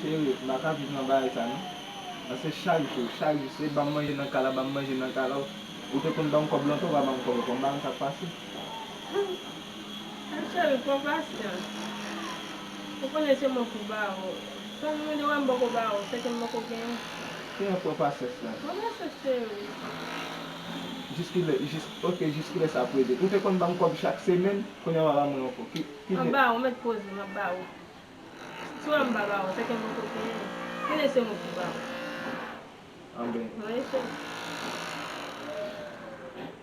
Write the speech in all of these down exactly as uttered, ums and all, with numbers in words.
Cheri, m pa ka viv nan bagay sa non. Paske chak jou, chak jou, se ban m manje nan kay la, ban m manje nan kay la. Ou te konn ban m kòb lontan, ou pa ban m kòb ankò. M pa konn sa k pase. Cheri, pran pasyans. Ou konnen se mwen pou ba ou. Sa m mande w a m poko ba ou, se ke m poko genyen. Ki jan pran pasyans la? Pran pasyans, cheri. Jis kilè, jis, ok, jis kilè sa ap rete? Ou te konn ban m kòb chak semèn, kounye a w pa ban mwen ankò. Ki, ki... M ap ba ou, mèt poze, m ap ba ou. Si w a m pa ba ou, se ke m poko genyen. Kilè se mwen pou ba ou. Anben. Wi, cheri.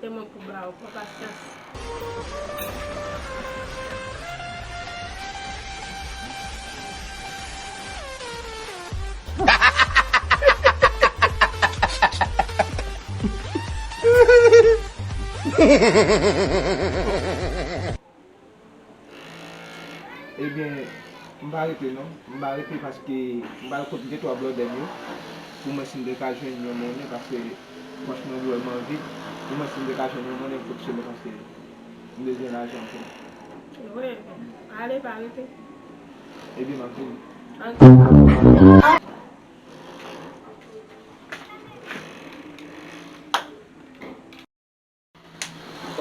Se mwen pou ba ou, pran pasyans. Ebyen, m pa rete non. M pa rete paske m pral kot de twa blòdè m yo. Pou mwen si m te ka jwenn yon monnen, paske franchman, m anvi. Pou mwen si m te ka jwenn yon monnen, m fonksyone paske m bezwen lajan tou. Wi, ale, pa rete. Ebyen, m ap vini.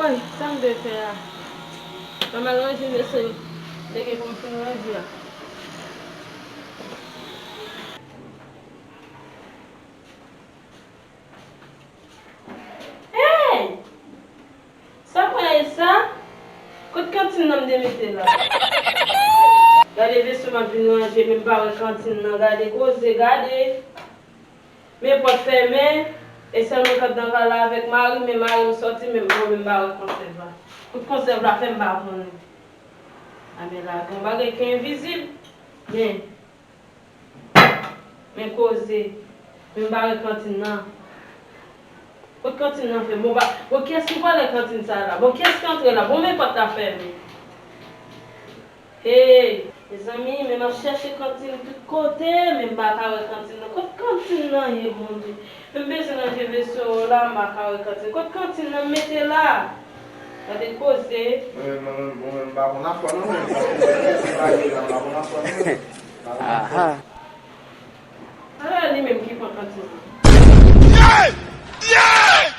Woy, sa m dwe fè a? Mwen m al ranje vese m te gen pou m fin ranje a. Hey! Sa pral sa? Kot kantin nan m te mete la? Gade vese m ap vin ranje, men m pa wè kantin nan. Gade koze, gade. Men pòt fèmen, e sèl mwen k ap nan kay la avèk mari m, men mari m sòti, men mwen menm m pa wè konsèv la. Kot konsèv la fè m pa konnen. A men la, gen yon bagay ki envizib. Men, men koze, men m pa wè kantin nan. Kot kantin nan fè? Bon, ba, bon, kiyès ki pral nan kantin sa la? Bon, kiyès ki antre la? Bon, men pòt la fèmen. Hey, mezanmi, men m ap chèche kantin tout kote, men m pa ka wè kantin nan. Kot kantin nan ye, Bondye? Men m bezwen ranje vese yo la, m pa ka wè kantin. Kot kantin nan m mete la? Gade koze. Mwen menm, mwen menm, mwen menm, m pa konn afè non, men paske mwen mete bagay la, m pa konn afè non. M pa konn afè. Aha. Ala li menm ki pran kantin nan.